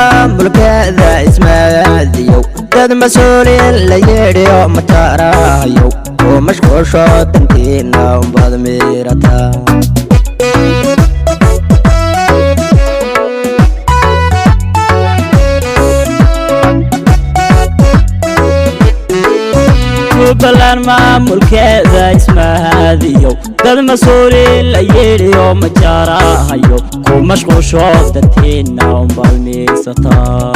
Maamulkeeda ismaadiyow, dad mas-uuliin la yeedhiyo matarahayow oo mashquusho dantiina umbad miirata. Jubbaland maamulkeeda ismahadiyow, dad mas-uuliin la yeedhiyo majaarahayo ku mashquusho dantiina unbaad miirsataa.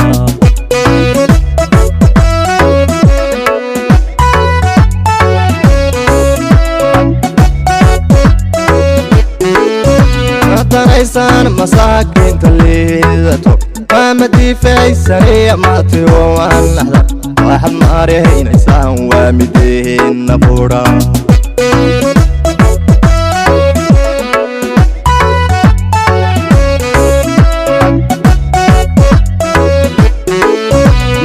Madanaysaan masaakiinta liidato, waa madiifaysaniya matigo wanaxda, waxaad maaraynaysaan waa mideena qura.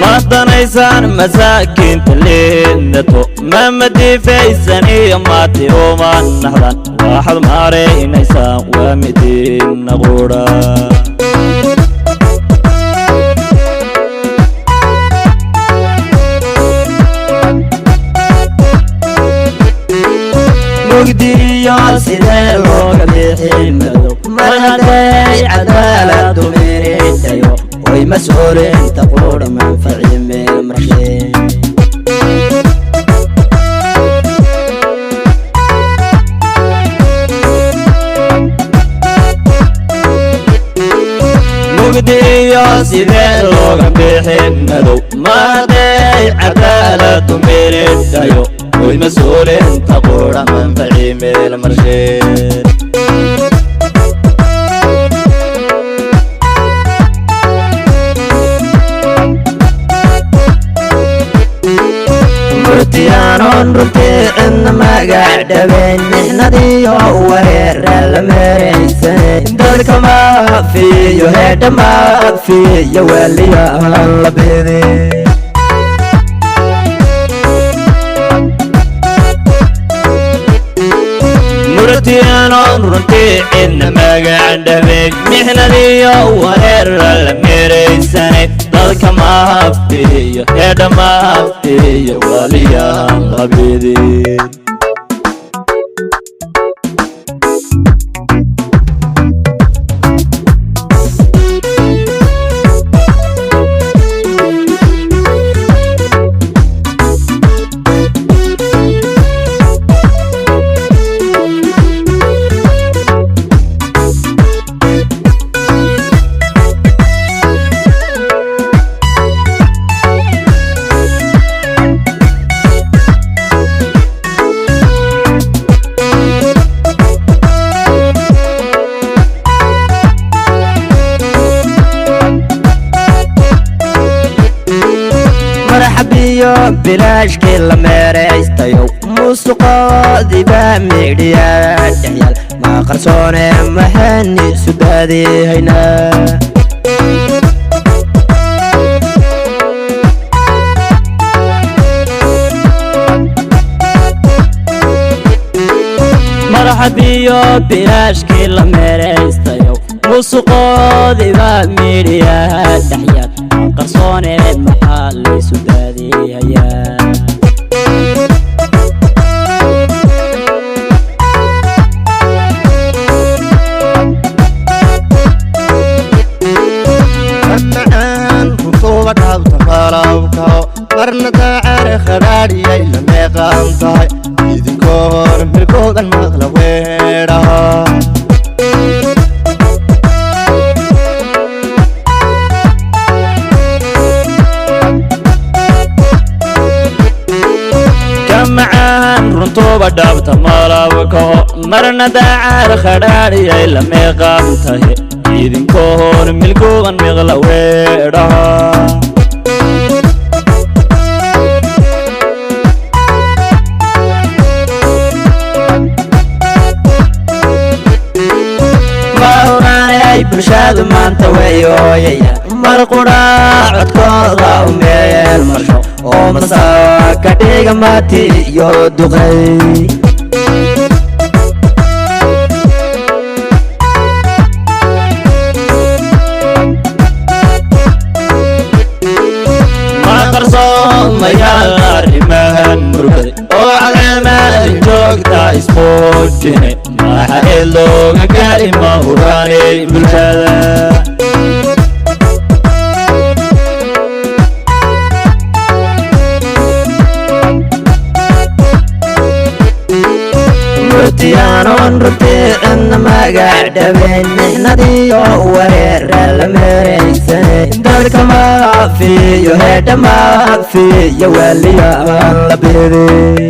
Madanaysaan masaakiinta liidato, ma madiifaysan iyo maati uma naxdan, waxaad maaraynaysaan waa midiina qura. Mugdiyo sidee looga bixi madow mar hadday cadaaladu miridhayo oy mas-uuliinta qudha manfaci meel marshee? Mugdiyo sidee looga bixi madow mar hadday cadaaladu miridhayo oy mas-uuliinta qudha manfaci meel marshee? Murtiyaanoon runtii cidna magac dhabeyn, mixnadiyo wareera la meeraysanay, dadka maafiyo heedha maafiyo waaliyahan la bidin. Murtiyaanoon runtii cidna magac dhabeyn, mixnadiyo wareera la meeraysanay, dadka maafiyo heedha maafiyo waaliyahan labidin. Marxabiyo bilaashkii la meeraystayow, musuqoodiba midhiya dhexyaal ma qarsoone, maxaan isu daadihaynaa? Marxabiyo bilaashkii la meeraystayow, musuqoodiba midhiyaha dhexyaal qarsoone, maxaa laysu daadihayaa? Macaan runtuuba dhaabta malabkao, marna daacare khadhaadhiyay la meeqaan tahay, idinkoon mirkoodan maqla weedhaha. Ka macaan runtuuba dhaabta malabkaho, marna daacaar khadhaadhiyay la meeqaan tahay, idinkoon milkoogan miqla weedhaha. Mahuraanay bulshadu maanta way ooyaya, mar qudha codkooda u meel marsho oo masaaka dhiga mati iyo duqay. Mayaal arrimahan murgaday oo caleemaadin joogta ismuujine, maxa eed looga gaari ma huraanay bulshada. Murtiyaanoon runtii cidna magac dhabeyn, mixnadiyo wareera la meeraysanay, dadka maafiyo heedha maafiyo waaliyaan la biday.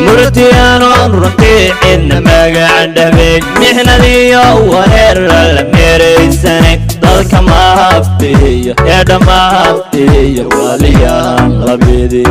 Murtiyaanoon runtii cidna magac dhabeyn, mixnadiyo wareera la meeraysanay, dadka maafiyo heedha maafiyo waaliyaan labidi.